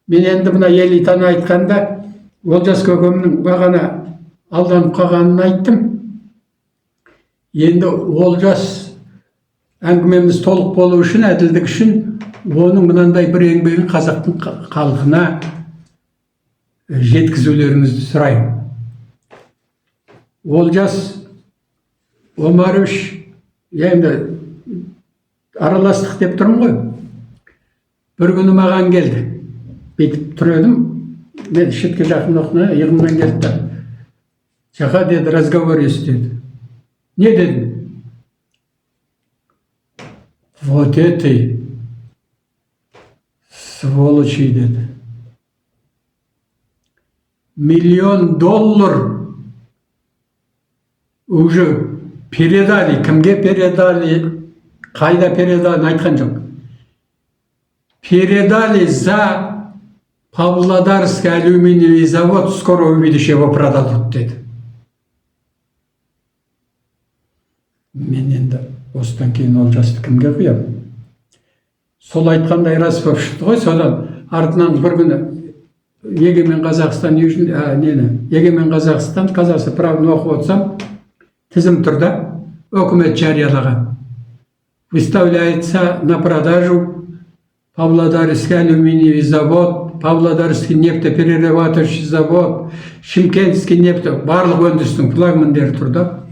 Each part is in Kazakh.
Мен енді мына элитаны айтқанда, Олжас көкемнің бағана алданып қалғанын айттым. Енді Олжас, әңгімеміз толық болу үшін, әділдік үшін оның мынандай бір еңбегін қазақтың халқына жеткізулеріңізді сұраймын. Олжас Омарович, енді араластық деп тұрмын ғой, бір күні маған келді. Бүйтіп тұр едім мен, шетке жақын оқына, иығымнан келді да: «Жақа, – деді, – разговор есть», – деді. «Не?» – дедім. «Вот эти сволочи, – деді, – миллион доллар уже передали». Кімге передали, қайда передали, айтқан жоқ. «Передали за Павлодарский алюминиевый завод, скоро увидишь, его продадут», – деді. Мен енді осыдан кейін Олжасты кімге құямын? Сол айтқандай рас болып шықты ғой. Содан артынан бір күні «Егемен Қазақстан», Южный, нені, «Егемен Қазақстан», «Казахстан правда» ны оқып отырсам, тізім тұр да, өкімет жариялаған: «Выставляется на продажу Павлодарский алюминиевый завод, Павлодарский нефтеперерабатывающий завод, Шымкентский нефте», барлық өндірістің флагмандері тұр да.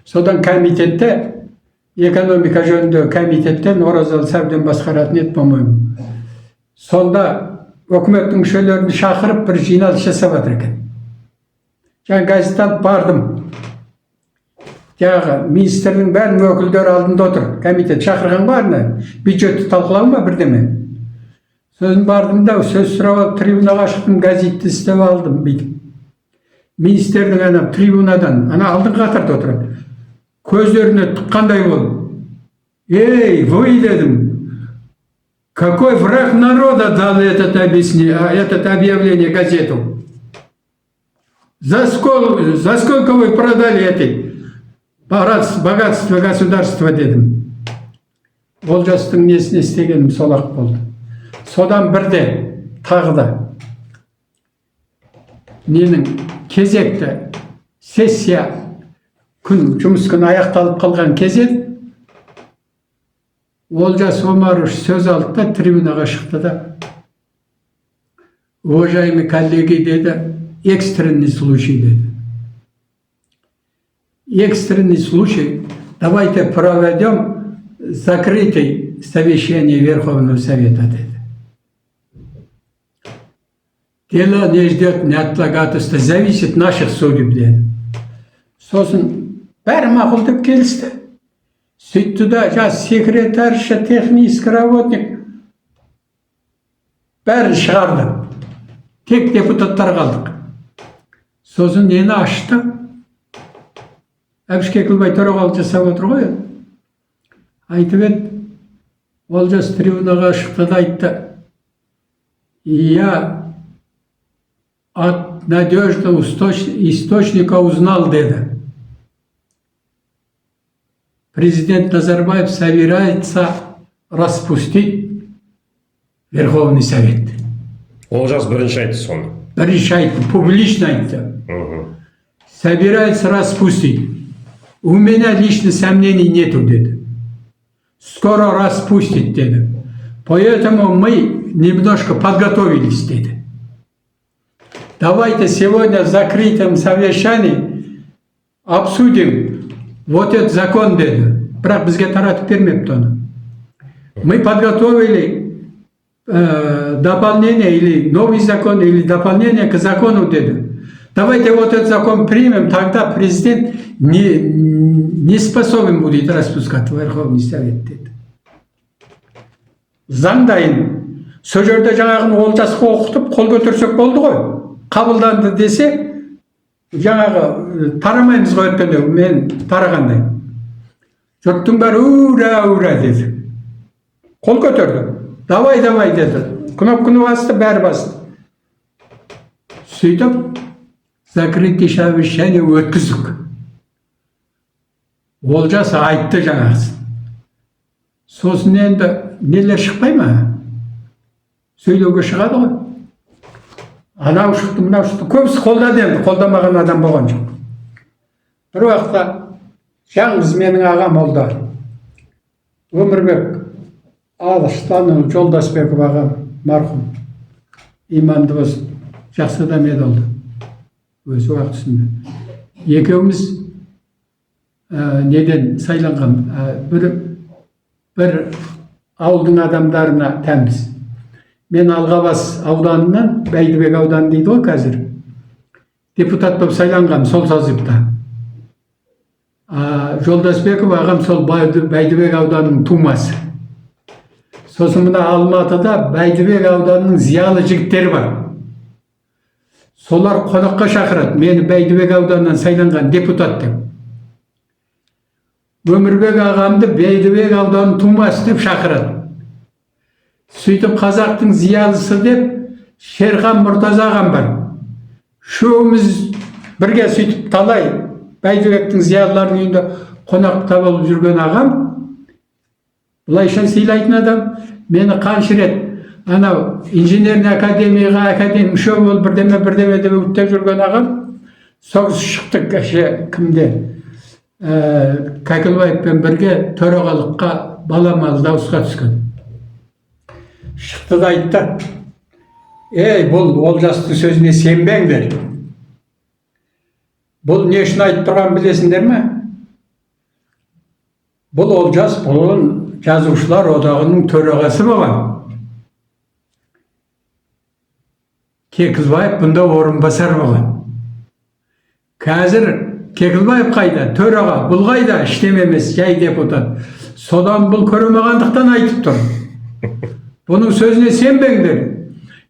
Содан комитетте, экономика жөніндегі комитеттен Оразалы Сәбден басқаратын еді, по моему. Сонда өкіметтің мүшелерін шақырып, бір жиналыс жасап жатыр екен. Жаңа газет алып бардым. Жаңағы министрдің бәрінің өкілдері алдында отыр. Комитет шақырған ғой арнайы, бюджетті талқылау ма, бірдеме. Сосын бардым да, сөз сұрап алып, трибунаға шықтым. Газетті істеп алдым бүйтіп. Министрдің ана трибунадан, ана алдыңғы қатарда отырады, көздеріне тыққандай болып: «Эй, вы, – дедім, – какой враг народа дал этот объявление, газету? За сколько вы продали это богатство государства?» – дедім. Олжастың несіне істегенім сол ақ болды. Содан бірде тағы да ненің кезекті сессия күн, жұмыс күні аяқталып қалған кез еді. Олжас Омарович сөз алды да, трибунаға шықты да: «Уважаемые коллеги, – деді, – экстренный случай, – деді, – экстренный случай, давайте проведем закрытый совещание Верховного Совета, – деді. Дело не ждет не отлагательства, зависит наших судеб», – деді. Сосын бәрі мақұл деп келісті. Сөйтті да, жас секретарша, технический работник бәрін шығарды, тек депутаттар қалдық. Сосын нені ашты? Әбіш Кекілбай төрағалық жасап отыр ғой енді. Айтып еді, Олжас трибунаға шықты да айтты: «Я от надежного источника узнал, – деді, – президент Назарбаев собирается распустить Верховный Совет». Олжас бірінші айтты соны. Бірінші айтты, публично айтты. «Собирается распустить. У меня лично сомнений нету, – деді. – Скоро распустит, – деді. – Поэтому мы немножко подготовились, – деді. Давайте сегодня в закрытом совещании обсудим вот этот закон, – деді. Бірақ бізге таратып бермепті оны. Мы подготовили дополнение или новый закон, или дополнение к закону, – деді. Давайте вот этот закон примем, тогда президент не способен будет распускать Верховный Совет», – деді. Заң дайын. Сол жерде жаңағыны Олжасқа оқытып, қол көтерсек болды ғой. Қабылданды десе, жаңағы тарамаймыз ғой өткенде мен тарағандай. Жұрттың бәрі «Ура, ура!» деді. Қол көтерді. «Давай, давай!» деді. Кнопканы басты, бәрі басты. Сөйтіп, закрытый совещание өткіздік. Олжас айтты жаңағысын. Сосын енді нелер шықпай ма? Сөйлеуге шығады ғой. Анау шықты, мынау шықты, көбісі қолдады енді, қолдамаған адам болған жоқ. Бір уақытта жалғыз менің ағам, ол да Өмірбек Алыстанұлы Жолдасбеков ағам, марқұм, иманды болсын, жақсы адам еді ол да өз уақытысында. Екеуміз неден сайланған, бір ауылдың адамдарына тәнбіз. Мен Алғабас ауданынан, Бәйдібек ауданы дейді ғой қазір, депутат болып сайланғанмын сол созывта. Жолдасбеков ағам сол Бәйдібек ауданының тумасы. Сосын мына Алматыда Бәйдібек ауданының зиялы жігіттері бар, солар қонаққа шақырады мені, Бәйдібек ауданынан сайланған депутат деп. Өмірбек ағамды Бәйдібек ауданының тумасы деп шақырады. Сөйтіп қазақтың зиялысы деп Шерхан Мұртаза ағам бар, үшеуміз бірге сөйтіп талай Бәйдібектің зиялыларының үйінде қонақта болып жүрген. Ағам былайша сыйлайтын адам мені. Қанша рет анау инженерный академияға академия мүше болып, бірдеме бірдеме деп үгіттеп жүрген ағам. Соғыс шықты кеше кімде, Кәкілбаевпен бірге төрағалыққа баламалы дауысқа түскен. Шықты да айтты: «Ей, бұл Олжастың сөзіне сенбеңдер. Бұл не үшін айтып тұрғанын білесіңдер ме? Бұл Олжас бұрын Жазушылар одағының төрағасы болған. Кекілбаев бұнда орынбасар болған. Қазір Кекілбаев қайда? Төраға. Бұл қайда? Ештеме емес, жай депутат. Содан бұл көре алмағандықтан айтып тұр. Бұның сөзіне сенбеңдер.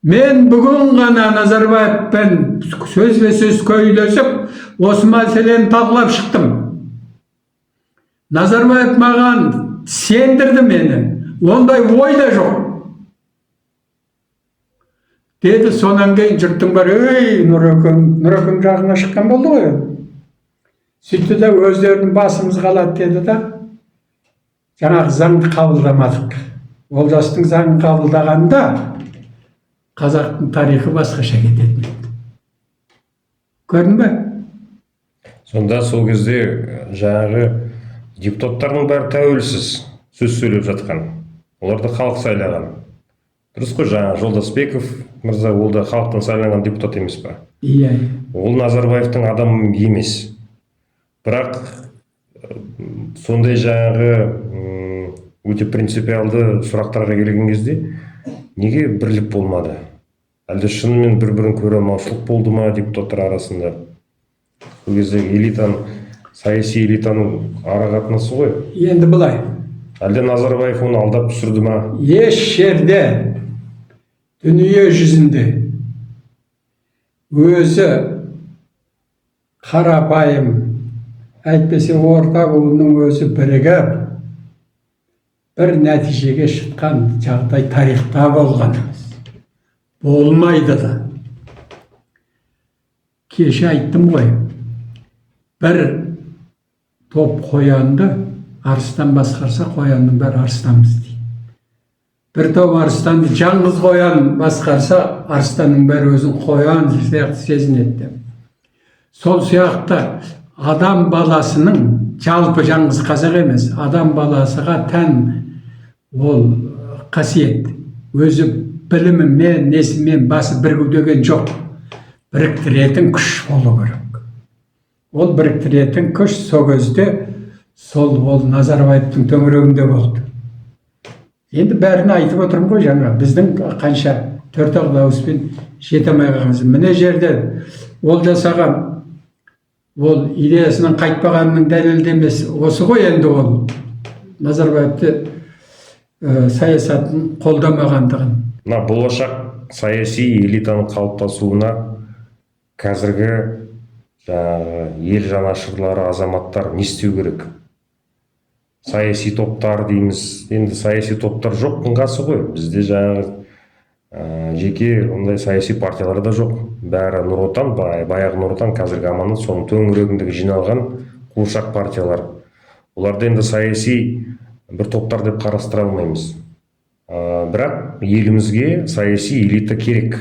Мен бүгін ғана Назарбаевпен сөзбе сөз көйлесіп, осы мәселені талқылап шықтым. Назарбаев маған сендірді мені, ондай ой да жоқ», — деді. Сонан кейін жұрттың бәрі: «Ей, Нұрекең, Нұрекең жағына шыққан болды ғой». Сөйтті де, өздерінің басымыз қалады деді да, жаңағы заңды қабылдамадық. Олжастың заңын қабылдағанда қазақтың тарихы басқаша кететін еді, көрдің бе? Сонда сол кезде жаңағы депутаттардың бәрі тәуелсіз сөз сөйлеп жатқан, оларды халық сайлаған, дұрыс қой? Жаңағы Жолдасбеков мырза, ол да халықтан сайланған депутат емес па? Иә. Ол Назарбаевтың адамы емес, бірақ сондай жаңағы өте принципиалды сұрақтарға келген кезде неге бірлік болмады? Әлде шынымен бір бірін көре алмаушылық болды ма депутаттар арасында? Сол кездегі элитаның, саяси элитаның ара қатынасы ғой. Енді былай. Әлде Назарбаев оны алдап түсірді ма? Еш жерде дүние жүзінде өзі қарапайым, әйтпесе орта буынның өзі бірігіп бір нәтижеге шыққан жағдай тарихта болған емес, болмайды да. Кеше айттым ғой, бір топ қоянды арыстан басқарса, қоянның бәрі арыстанбыз дейді. Бір топ арыстанды жалғыз қоян басқарса, арыстанның бәрі өзін қоян сияқты сезінеді деп. Сол сияқты адам баласының жалпы, жалғыз қазақ емес, адам баласыға тән ол қасиет: өзі білімімен, несімен басы бірігу деген жоқ, біріктіретін күш болу керек. Ол біріктіретін күш сол кезде сол ол Назарбаевтың төңірегінде болды. Енді бәрін айтып отырмын ғой. Жаңа біздің қанша төрт ақ дауыспен жете алмай қалғанымыз. Міне, жерде ол жасаған ол идеясынан қайтпағанының дәлелдемесі осы ғой. Енді ол Назарбаевты саясатын қолдамағандығын. Мына болашақ саяси элитаның қалыптасуына қазіргі жаңағы ел жанашырлары, азаматтар не істеу керек? Саяси топтар дейміз, енді саяси топтар жоқтың қасы ғой бізде. Жаңағы жеке ондай саяси партиялар да жоқ, бәрі Нұр Отан, баяғы Нұр Отан, қазіргі Аманат, соның төңірегіндегі жиналған қуыршақ партиялар. Оларды енді саяси бір топтар деп қарастыра алмаймыз. Бірақ елімізге саяси элита керек.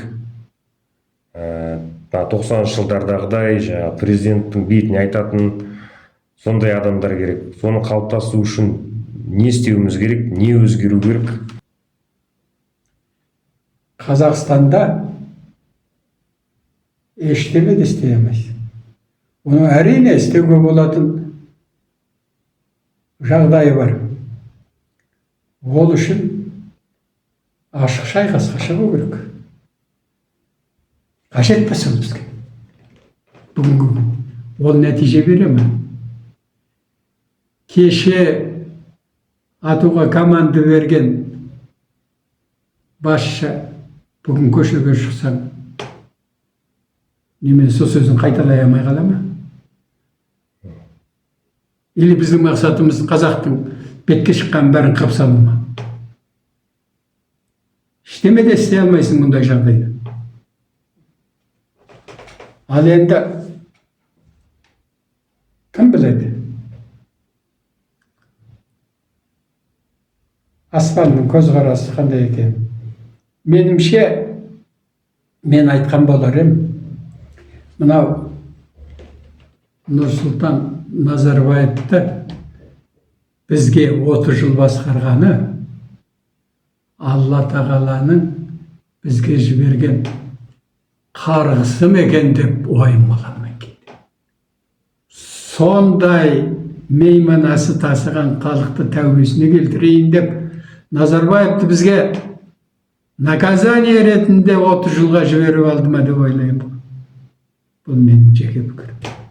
Мына 90-жылдардағыдай жаңағы президенттің бетіне айтатын сондай адамдар керек. Соны қалыптасу үшін не істеуіміз керек, не өзгеру керек? Қазақстанда ештеме де істей алмайсың. Оны, әрине, істеуге болатын жағдайы бар. Ол үшін ашық шайқасқа шығу керек. Қажет пе сол бізге бүгінгі күн? Ол нәтиже бере ме? Кеше атуға команда берген басшы бүгін көшеге шықсаң, немен сол сөзін қайталай алмай қала ма? Или біздің мақсатымыз қазақтың бетке шыққан бәрін қырып салу ма? Ештеме де істей алмайсың мұндай жағдайда. Ал енді кім біледі, аспанның көзқарасы қандай екен. Меніңше, мен айтқан болар едім, мынау Нұрсұлтан Назарбаевты бізге 30 жыл басқарғаны Алла тағаланың бізге жіберген қарғысы ма екен деп ойым аламын мен кейде. Сондай мейманасы тасыған халықты тәубесіне келтірейін деп Назарбаевты бізге наказание ретінде 30 жылға жіберіп алды ма деп ойлаймын. Бұл менің жеке пікірім.